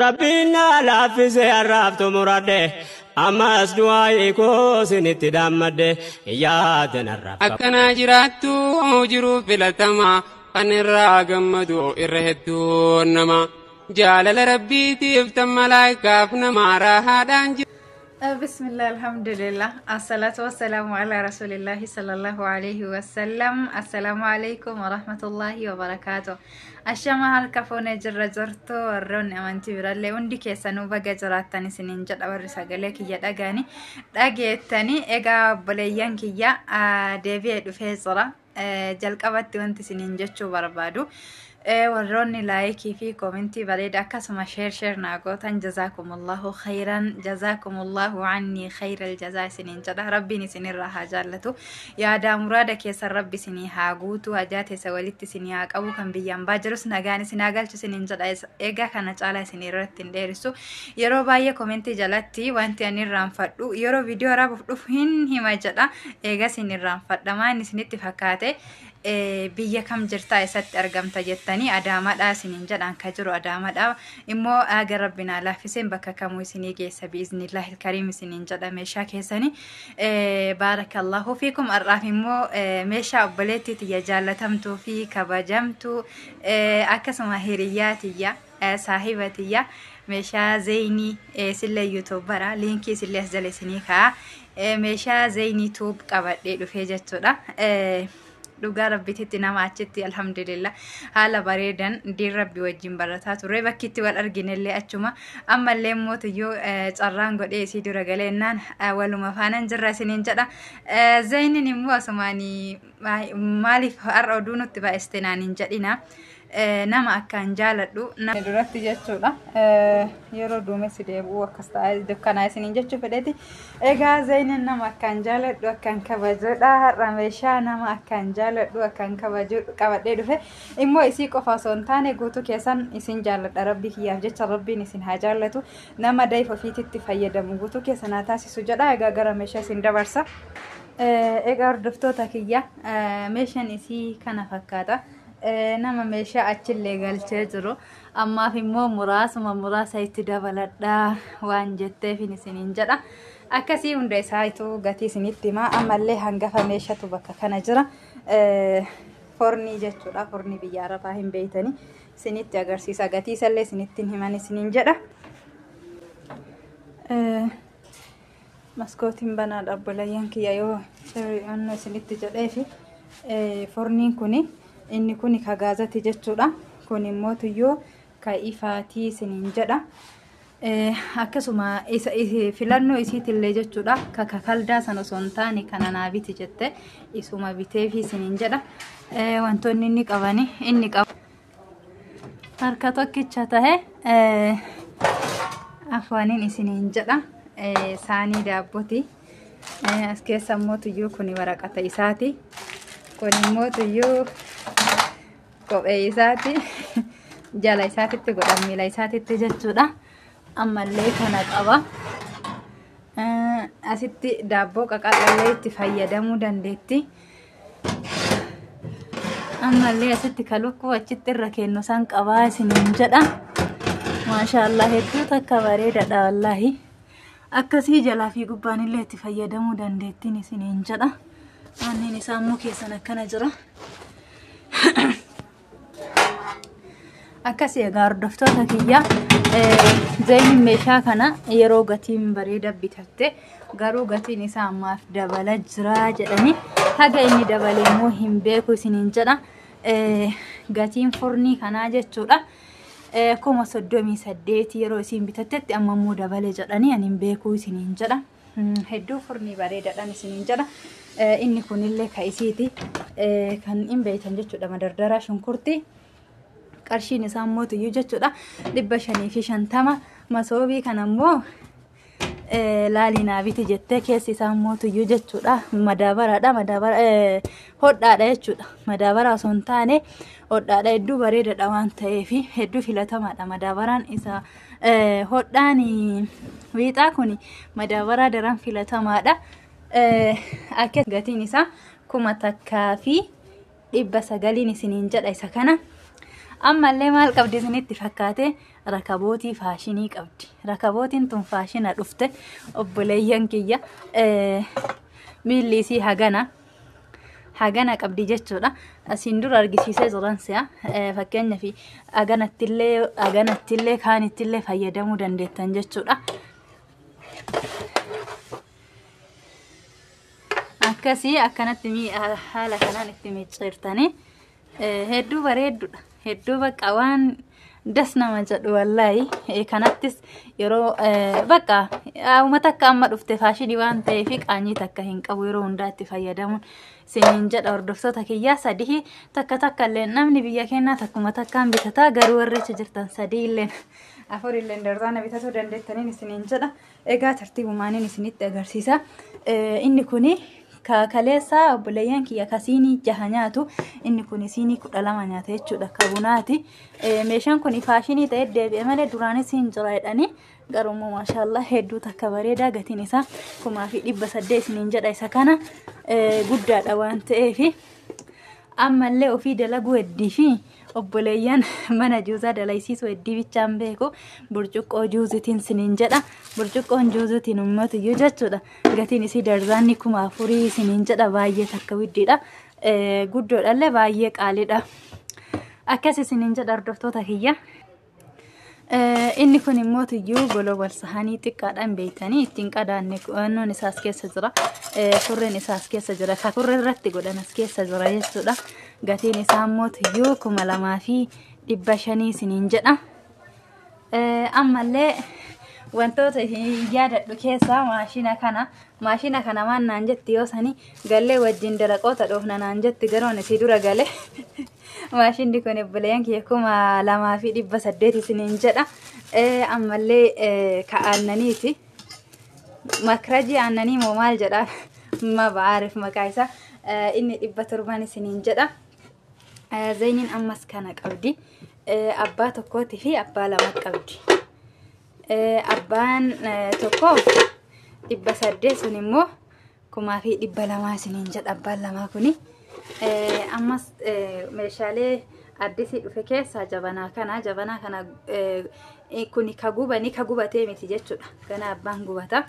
Rabbiin naa laaffise har'aaf xumuradhe ammas du'aa'ii koo sinitti dhaammadhe yaada narraaf qaba. Akkanaa jiraattu jiruuf filatama kan irraa gammadu irra hedduun nama jaalala rabbiitiif tan malaayikaaf nama raahaadhaan jiru. Bismillah, alhamdulillah, assalatu wassalamu ala rasulillahi sallallahu alaihi wasallam. Assalamu alaikum warahmatullahi wabarakatuh. Ashama harka fuunee jirra jirtu warroonni amantii birallee hundi keessanuu baga jiraattan isiniin jedha warri sagalee kiyya dhagani dhageettanii. Egaa obboleeyyan kiyya deebi'ee dhufee jira. Jalqabatti wanti isiniin jechuu barbaadu warroonni laayikii fi koomentii bareeda akkasuma sheer sheer naa gootan jazaakumullahu khayran jazaakumullahu annii khayral jazaa isiniin jedha. Rabbiin isinirraa haa jaallatu, yaadaa muraada keessan rabbi isinii haa guutu, hajaa teessa walitti isinii haa qabu, kan biyyaan baa jirus nagaan isin haa galchu isiniin jedha. Egaa kana caalaa isin irratti hin dheerisu. Yeroo baay'ee koomentii jalatti wanti ani irraanfadhu yeroo viidiyoo waraabuuf dhufu hin hima jedha. Egaa isin irraanfadha maan isinitti fakkaate biyya kam jirtaa eessatti argamta jettanii Adaamaadha isiniin jedhaan ka jiru Adaamaadha. Immoo aga rabbi naa laaffiseen bakka kamuu isinii geessa biiznillaahi kariim isiniin jedha meeshaa keessanii. Baarakallahu fiikum. Har'aaf immoo meeshaa obboleettii tiyya jaallatamtuu fi kabajamtuu akkasuma hiriyyaa tiyya saahiba tiyya meeshaa zeynii sillee yuutuubara liinkii sillee as jala isinii kaa'a. Meeshaa zeynii tuub qabadhee dhufee jechuudha. Dhugaa rabbititti nama achitti alhamdulillah haala bareedan diin rabbi wajjin barataa turre bakki itti wal arginellee achuma ammallee mootiyyuu carraan godhee isii dura galeennaan waluma faanan jirra isiniin jedha. Zeyniin immoo asumaanii maaliif har'a oduu nutti baay'iste naan hin jedhina. Nama akkaan jaaladhu. Duratti jechuudha. Yeroo duumessi deebi'u akkas ta'a dukkanaa isiniin jechuu fedheeti. Egaa Zeyniin nama akkaan jaaladhu akkaan kabajudha. Har'a meeshaa nama akkaan jaaladhu akkaan kabaju qabadhee dhufe. Immoo isii qofa osoo hin taane guutuu keessan isin jaaladha. Rabbi kiyyaaf jecha rabbiin isin haa jaallatu. Nama dayif ofiititti fayyadamu guutuu keessan haa taasisu jedha. Egaa gara meeshaa isin dabarsa. Egaa hordoftoota kiyya meeshaan isii kana fakkaata. Nama meeshaa achillee galchee jiru ammaaf immoo muraasuma muraasa itti dabaladhaa waan jetteefin isiniin jedha. Akkasii hunda isaatu gatii isinitti himaa. Ammallee hangafa meeshatu bakka kana jira. Fornii jechuudha. Fornii biyya arabaa hin beeytanii isinitti agarsiisa. Gatii isallee isinitti himan isiniin jedha. Maskootiin banaadha obboleeyyan kiyya yoo isinitti jedheefi forniin kuni inni kuni ka gaazati jechuudha. Kun immoo tuyyuu ka ifaatii isiniin jedha. Akkasuma filannoo isiitillee jechuudha. Ka kakaldaa sana osoo hin taane kana naa biti jette isuma biteefi isiniin jedha. Wantoonni inni qabani inni qabu harka tokkicha tahe afaaniin isiniin jedha. Saanii daabbooti. As keessa immoo tuyyuu kuni waraqata isaati. Kun immoo tuyyuu kophee isaati. Jala isaatitti godhan miila isaatitti jechuudha. Ammallee kana qaba. Asitti daabboo qaqal'allee itti fayyadamuu dandeetti. Ammallee asitti ka lukkuu achitti irra kennu san qabaa isiniin jedha. Maashaallah hedduu takka bareedaadha wallaahi. Akkasii jalaa fi gubbaan illee itti fayyadamuu dandeettiin isiniin jedha. Manneen isaa immoo keessan akkana jira. Akkasii egaa hordoftoota kiyya Zeyniin meeshaa kana yeroo gatiin bareeda bitatte garuu gatiin isaa ammaaf dabala jira jedhanii haga inni dabale immoo hin beeku isiniin jedha. Gatiin furnii kanaa jechuudha. 38,000 yeroo isiin bitattetti amma immoo dabale jedhanii ani hin beeku isiniin jedha. Hedduu furnii bareedaadhaan isiniin jedha. Inni kunillee ka isiiti. Kan hin beektan jechuudha madardaraa shunkurtii. Qarshiin isaa immoo tuyyuu jechuudha 550. Masoobii kana immoo laalii naa biti jettee keessi isaa immoo tuyyuu jechuudha madaabaraadha madaabara hodhaadha jechuudha madaabara osoo hin taane hodhaadha hedduu bareedaadha waan ta'eef hedduu filatamaadha madaabaraan isa hodhaan wiixaa kun madaabaraa daran filatamaadha. Akka gatiin isaa 1900 isiniin jedha isa kana. Ammallee maal qabdi isinitti fakkaate Rakabootii faashinii qabdi. Rakabootiin tun faashina dhufte, obboleeyyan kiyya. Miilli isii hagana. Hagana qabdi jechuudha. Asiin dura argisiisee jiran si'a. Fakkeenyaaf haganattillee kaanittillee fayyadamuu dandeettan jechuudha. Akkasii akkanatti haala kanaan itti micciirtanii hedduu bareeddudha. Hedduu bakka waan das nama jedhu wallaahi. Kanattis yeroo bakka uummata akka amma dhufte faashinii waan ta'eef qaanyii takka hin qabu yeroo hundaa itti fayyadamuun isiniin jedha, hordoftoota kiyyaa. Sadii takka takka illee namni biyya keenyaa takkuma takkaan bitataa, garuu warri achi jirtan sadii illee afur illee darzaana bitatuu dandeettaniin isiniin jedha. Egaa tartiibumaaniin isinitti agarsiisa. Inni kuni kaleessa, obboleeyyan kiyya, ka siinii 6 nyaatu, inni kun siinii 12 nyaata jechuudha, ka bunaati. Meeshaan kun faashinii ta'ee deebi'e malee duraanis hin jira jedhanii, garuu immoo maashaallah hedduu takka bareedaa. Gatiin isaa 1800 isiniin jedha. Isa kana guddaadha waan ta'eef ammallee ofii dalaguu heddii fi obboleeyyan mana juuzaa dalaysiisuu heddii bichaan beeku burcuqqoo juuzitiin siniin jedha. Burcuqqoon juuzitiin ummatiyyuu jechuudha. Gatiin isii darzaanni 4000 siniin jedha. Baay'ee takka widdiidha. Guddoodhallee baay'ee qaaliidha. Akkas isiniin jedha, hordoftoota kiyya. Inni kun immoo tuyyuu golobal sahanii xiqqaadhaan beektanii ittiin qadaanne qo'annoon isaas keessa jira. Furriin isaas keessa jira. Ka furri irratti godhan as keessa jira jechuudha. Gatiin isaa immoo tuyyuu 2500 isiniin jedha. Ammallee wantoota yaadadhu keessaa maashina kana. Maashina kana maan naan jetti yoo sani gallee wajjin dalaqoota dhoofna naan jetti, garoon isii dura gale. Maashinni kun, obboleeyyan kiyya, 2800 isiniin jedha. Ammallee ka aannaniiti. Makrajii aannanii moo maal jedha? Ma baarif maqaa isaa. Inni 700 isiniin jedha. Zayiniin ammas kana qabdi. Abbaa tokkootii fi abbaa lama qabdi. Abbaan tokko 800, sun immoo 1200 isiniin jedha abbaan lamaa kuni. Ammas meeshaalee addisii dhufe keessaa jabanaa kana. Jabanaa kana kuni ka gubanii ka gubatee miti jechuudha. Gana abbaan gubata.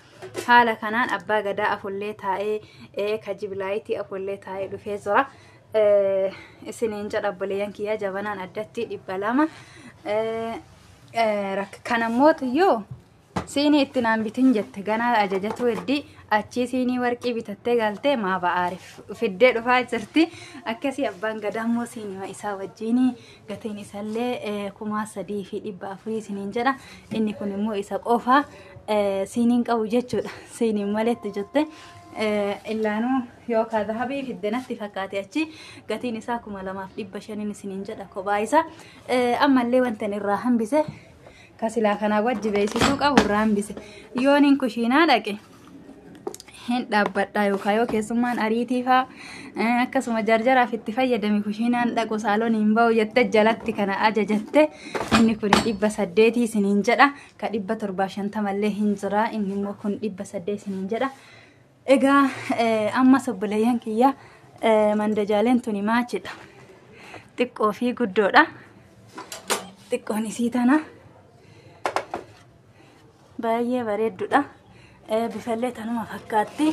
Haala kanaan abbaa gadaa afullee taa'ee, ka jibilaayitii afullee taa'ee dhufee jira. Isiniin jedha, obboleeyyan kiyya, jabanaan addatti 200. Kanammoo tuyyuu siinii itti naan bitin jette, ganaa ajajatu heddii achii siinii warqii bitattee galtee maa ba'aarif fiddee dhufaa jirti. Akkasii abbaan gadaa immoo siinii isaa wajjin gatiin isallee 3400 isiniin jedha. Inni kun immoo isa qofa siiniin qabu jechuudha. Siiniin maletti jette. Illaanuu yookaan zahabii fidde natti fakkaate achi. Gatiin isaa 2500 isiniin jedha kophaa isaa. Ammallee wanta irraa hambise kasilaa kanaa wajji beeksisuu qabu irraa hambise. Yooniin kushiinaa dhaqe hin dhaabbadha yookaan yoo keessummaan ariitii faa akkasuma jarjaraaf itti fayyadame kushiinaan dhaqu saaloon hin ba'u jette jalatti kana ajajatte. Inni kun 800 isiniin jedha. Ka 750llee hin jira, inni immoo kun 800 isiniin jedha. Egaa ammas, obboleeyyan kiyya, mandajaaleen tuni maachidha. Xiqqoo fi guddoodha. Xiqqoon isii tana baay'ee bareeddudha. Bifallee tanuma fakkaatti.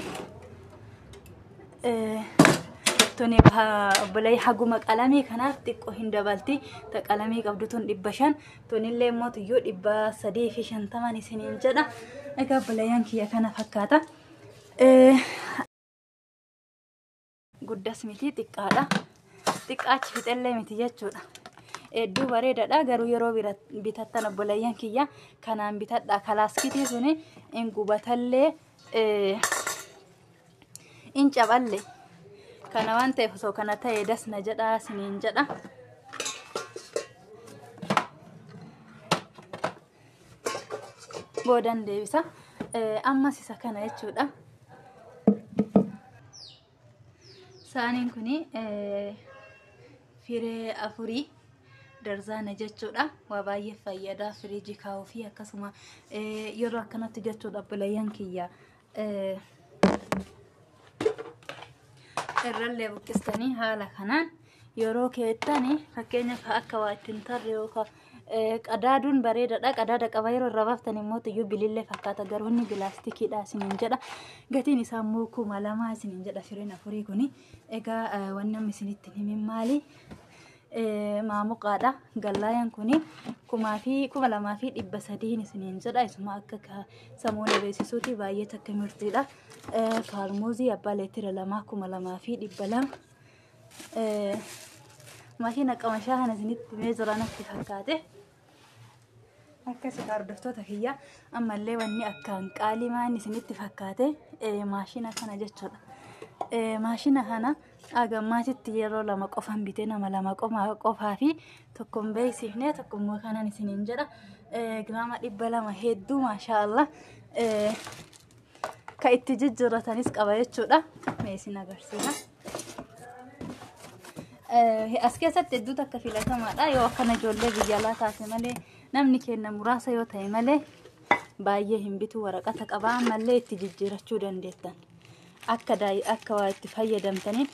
Tuni, obboleeyyan, haguma qalamii kanaaf xiqqoo hin dabalti. Ta qalamii qabdu tun 500. Tunillee immoo tuyyuu 350 isiniin jedha. Egaa obboleeyyan kiyya, kana fakkaata. Guddas miti, xiqqaadha. Xiqqaachi fixellee miti jechuudha. Hedduu bareedaadha, garuu yeroo bitattan, obboleeyyan kiyya, kanaan bitadha. Kalaaskitii suni hin gubatallee, hin caballe. Kana waan ta'eef osoo kana ta'e dasna jedha isiniin jedha. Boodan deebisa. Ammas isa kana jechuudha. Saaniin kuni firee afurii darzaana jechuudha. Waa baay'ee fayyada, firiijii kaa'uu fi akkasuma yeroo akkanatti jechuudha, obboleeyyan kiyya. Irrallee buqqistanii haala kanaan yeroo keettanii, fakkeenyaaf akka waa ittiin tarre yookaan Qadaaduun bareedaadha. Qadaada qaba yeroo irraa baaftan immoo tuyyuu bilillee fakkaata garuu inni pilaastikiidha isiniin jedha. Gatiin isaa immoo 2000 isiniin jedha fireen afurii kuni. Egaa wanni amma isinitti himin maali? Maamuqaadha. Gallaayaan kuni 2300 isiniin jedha. Isuma akka samuuna beeksisuuti baay'ee takka mirtiidha. Faalmuuzii abbaa leetira 2 2200. Maashina qamashaa kana isinitti himee jira natti fakkaate. Akkasii hordoftoota kiyya ammallee wanni akkaan qaalii maan isinitti fakkaate maashina kana jechuudha. Maashina kana hagammaatitti yeroo lama qofan bitee nama lama qofaa fi tokkoon beeksifne tokkommoo kanan isiniin jedha. Giraama 200 hedduu maashaallah. Ka itti jijjiirratanis qaba jechuudha. Mee isin agarsiisa. As keessatti hedduu takka filatamaadha. Yoo akkana ijoollee biyya alaa taate malee namni keenya muraasa yoo ta'e malee baay'ee hin bitu waraqata qaba ammallee itti jijjiirachuu dandeettan. Akka akka waa itti fayyadamtaniin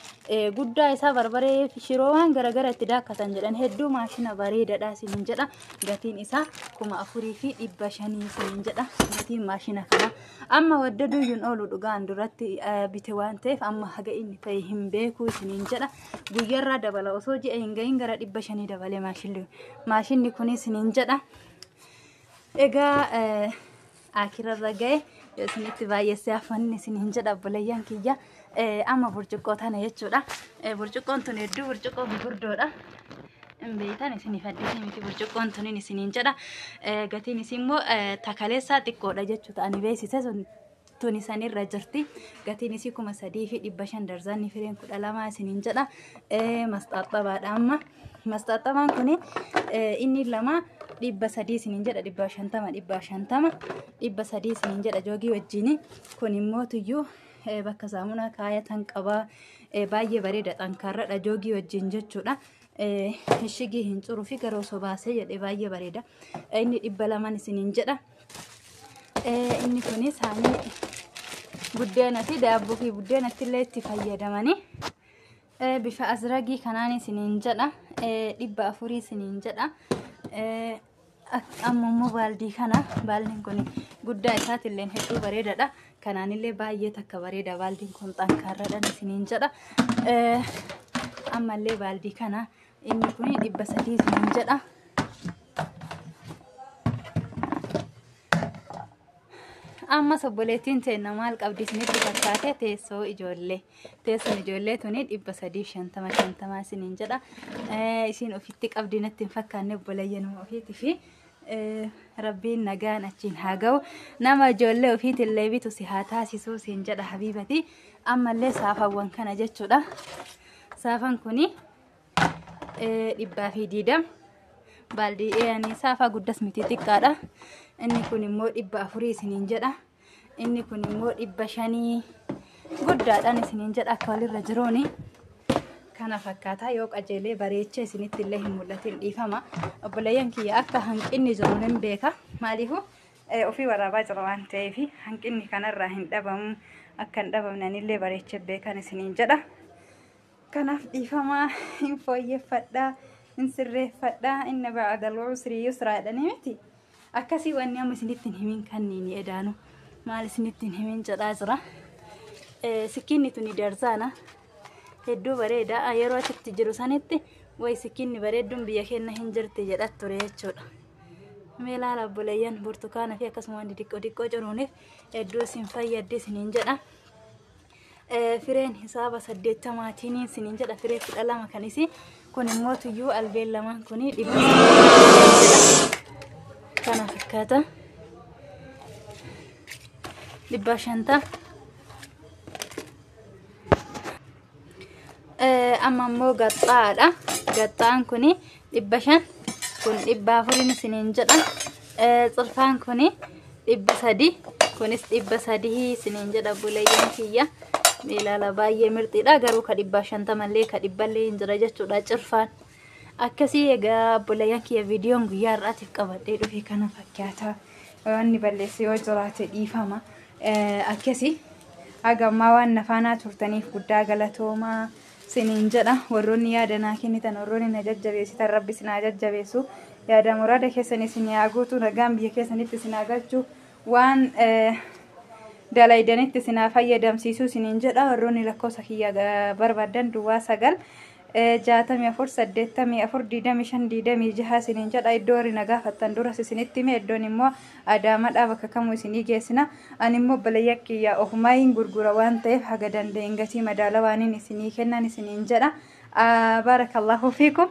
guddaa isaa barbaree shiroo waan garaagara itti daakkatan jedhan hedduu maashina bareedaadha isiniin jedha. Gatiin isaa 4500 isiniin jedha. Gatiin maashina kana amma wadda duyyuun oolu dhugaan duratti bite waan ta'eef amma haga inni ta'e hin beeku isiniin jedha. Guyyarraa dabala osoo ji'a hin gahin gara 500 dabale maashinni kun isiniin jedha. Egaa akirarra ga'e yoo isinitti baay'eessee afanni isiniin jedha obboleeyyan kiyya. Amma burcuqqoo tana jechuudha. Burcuqqoon tun hedduu burcuqqoo gurguddoodha. Hin beektan isiniif addisii miti burcuqqoon tuniin isiniin jedha. Gatiin isii immoo takaleessaa xiqqoodha jechuudha. Ani beeksise sun tuni sanirra jirti. Gatiin isii 3500 darzaanni fireen 12 isiniin jedha. Masxaaxabaadha amma. Masxaaxabaan kuni inni lama 300 isiniin jedha 150 150 300 isiniin jedha joogii wajjini. Kun immoo tuyyuu bakka saamunaa kaayatan qabaa baay'ee bareeda xankaarradha joogii wajjin jechuudha. Ishigii hin curuu fi garuu osoo baasee jedhe baay'ee bareeda. Inni 200 isiniin jedha. Inni kunis saanii buddeena fi daabboo fi buddeenatti illee itti fayyadamanii. Bifa azragii kanaan isiniin jedha. 400 isiniin jedha. Amma immoo baaldii kana baaldiin kun guddaa isaatillee hedduu bareedaadha. Kanaanillee baay'ee takka bareeda baaldiin kun xankaarradhaan isiniin jedha. Ammallee baaldii kana inni kun 300 isiniin jedha. Ammas obboleettiin teenna maal qabdi isinitti fakkaate teessoo ijoollee. Teessoon ijoollee tuni 350 50 isiniin jedha. Isin ofitti qabdi natti hin fakkaanne obboleeyyanuma ofiitii fi rabbiin nagaan achiin haa ga'u. Nama ijoollee ofiitillee bitu si haa taasisuu siin jedha habiibati. Ammallee saafawwan kana jechuudha. Saafan kuni 120. Baaldii saafaa guddas miti xiqqaadha. Inni kun immoo 400 isiniin jedha. Inni kun immoo 500 guddaadhaan isiniin jedha akka walirra jiruuni. Kana fakkaataa yoo qajeelee bareechee isinitti illee hin mul'atin dhiifama. Obboleeyyan kiyya akka hanqinni jiru nan beeka. Maaliifuu ofii waraabaa jira waan ta'eef hanqinni kanarraa hin dhabamu. Akka hin dhabamne anillee bareechee beekan isiniin jedha. Kanaaf dhiifamaa hin fooyyeffadhaa, hin sirreeffadhaa, inna ba'da al-usri yusraa jedhanii miti. Akkasii wanni amma isinitti hin himin kanniini edaanu. Maal isinitti hin himin jedhaa jira. Sikkiinni tuni darzaana. Hedduu bareeda. Yeroo achitti jiru sanitti wayi sikkiinni bareedduun biyya keenya hin jirti jedha ture jechuudha. Mee ilaala obboleeyyan burtukaana fi akkasuma wanti xiqqoo xiqqoo ciruuniif hedduu isin fayyaddi isiniin jedha. Fireen hisaaba 80 isiniin jedha firee 12 kan isi. Kun immoo tuyyuu albeen lamaan kuni 100 jedha. Kana fakkaata. 150. Amma immoo gaxxaadha. Gaxxaan kuni 500 kun 400 isiniin jedha. Cirfaan kuni 300 kunis 300 isiniin jedha obboleeyyan kiyya. Ilaala baay'ee mirxiidha garuu ka 150 illee ka 100 illee hin jira jechuudha cirfaan. Akkasii egaa obboleeyyan kiyya viidiyoon guyyaa har'aatiif qabadhee dhufe kana fakkaata. Wanni balleesse yoo jiraate dhiifama. Akkasii haga ammaa waan nafaanaa turtaniif guddaa galatoomaa isiniin jedha. Warroonni yaada naa kennitan warroonni na jajjabeessitan rabbi isin haa jajjabeessu. Yaada muraada keessan isin haa guutu, nagaan biyya keessanitti isin haa galchu, waan dalaydanitti isin haa fayyadamsiisu isiniin jedha. Warroonni lakkoofsa kiyya barbaadan duwwaa 9 64 84 25 26 isiniin jedha. Iddoo warri na gaafattan duras isinitti hime, iddoon immoo Adaamaadhaa, bakka kamuu isinii geessina. Ani immoo obboleeyya kiyya ofumaa hin gurgura waan ta'eef haga danda'een gatii madaalawaaniin isinii kennan isiniin jedha. Baarakallahu fiikum.